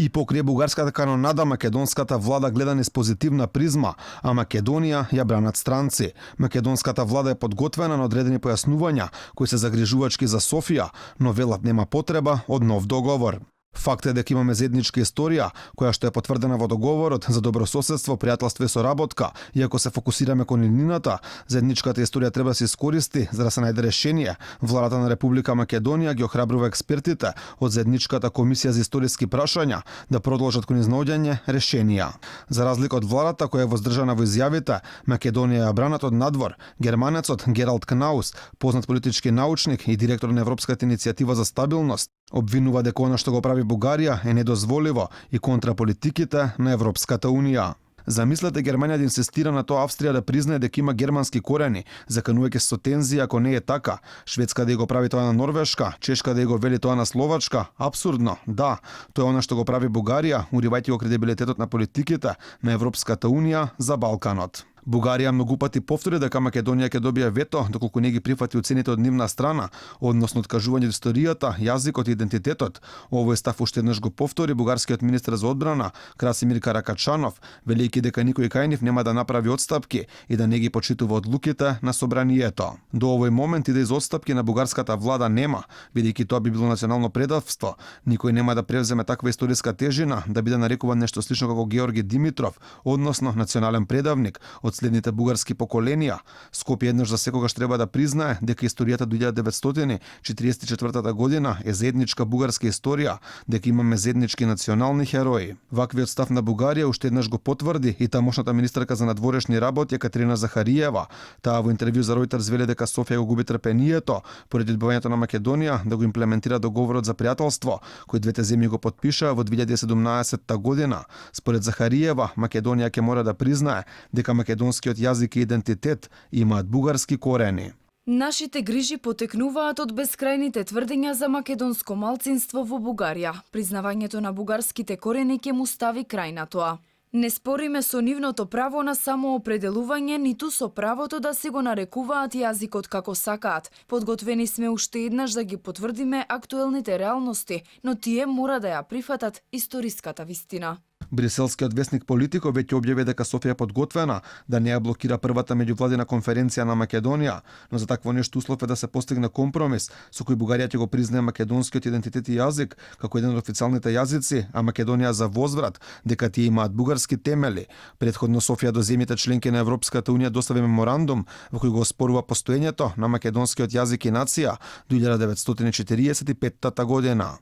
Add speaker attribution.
Speaker 1: И покрај бугарската канонада, македонската влада гледа низ позитивна призма, а Македонија ја бранат странци. Македонската влада е подготвена на одредени појаснувања кои се загрижувачки за Софија, но велат нема потреба од нов договор. Факт е дека имаме заедничка историја, која што е потврдена во договорот за добрососедство, пријателство и соработка, и ако се фокусираме кон иднината, заедничката историја треба да се искористи за да се најде решение. Владата на Република Македонија ги охрабрува експертите од заедничката комисија за историски прашања да продолжат кон изнаоѓање решенија. За разлика од владата која е воздржана во изјавите, Македонија ја бранат од надвор. Германецот Гералд Кнаус, познат политички научник и директор на Европската иницијатива за стабилност, обвинува дека она што го прави Бугарија е недозволиво и контра политиките на Европската Унија. Замислете Германија да инсистира на тоа Австрија да признае дека има германски корени, заканувајќи со тензија ако не е така. Шведска да го прави тоа на Норвешка, Чешка да го вели тоа на Словачка. Апсурдно, да. Тоа е она што го прави Бугарија, уривајќи го кредибилитетот на политиките на Европската Унија за Балканот. Бугарија многу пати повтори дека Македонија ќе добие вето доколку не ги прифати уцените од нивна страна, односно откажување од историјата, јазикот и идентитетот. Овој став уште еднаш го повтори бугарскиот министер за одбрана Красимир Каракачанов, велејќи дека никој кај нив нема да направи отстапки и да не ги почитува одлуките на собранието. До овој момент и да из отстапки на бугарската влада нема, бидејќи тоа би било национално предавство. Никој нема да превземе таква историска тежина да биде нарекуван нешто слично како Георги Димитров, односно национален предавник од следните бугарски поколенија. Скопје еднаш за секогаш треба да признае дека историјата до 1944 година е заедничка бугарска историја, дека имаме заеднички национални херои. Ваквиот став на Бугарија уште еднаш го потврди и тамошната министерка за надворешни работи Екатерина Захариева. Таа во интервју за Reuters вели дека Софија го губи трпението поради одбивањето на Македонија да го имплементира договорот за пријателство, кој двете земји го потпишаа во 2017 година. Според Захариева, Македонија ќе мора да признае дека македонскиот јазик и идентитет имаат бугарски корени.
Speaker 2: Нашите грижи потекнуваат од бескрајните тврдења за македонско малцинство во Бугарија. Признавањето на бугарските корени ќе му стави крај на тоа. Не спориме со нивното право на самоопределување, ниту со правото да се го нарекуваат јазикот како сакаат. Подготвени сме уште еднаш да ги потврдиме актуелните реалности, но тие мора да ја прифатат историската вистина.
Speaker 1: Бриселскиот весник Политико веќе објави дека Софија е подготвена да не ја блокира првата меѓувладина конференција на Македонија, но за такво нешто услов е да се постигне компромис со кој Бугарија ќе го признае македонскиот идентитет и јазик како еден од официјалните јазици, а Македонија за возврат дека тие имаат бугарски темели. Претходно Софија до земјите членки на Европската Унија достави меморандум во кој го оспорува постоењето на македонскиот јазик и нација до 1945 година.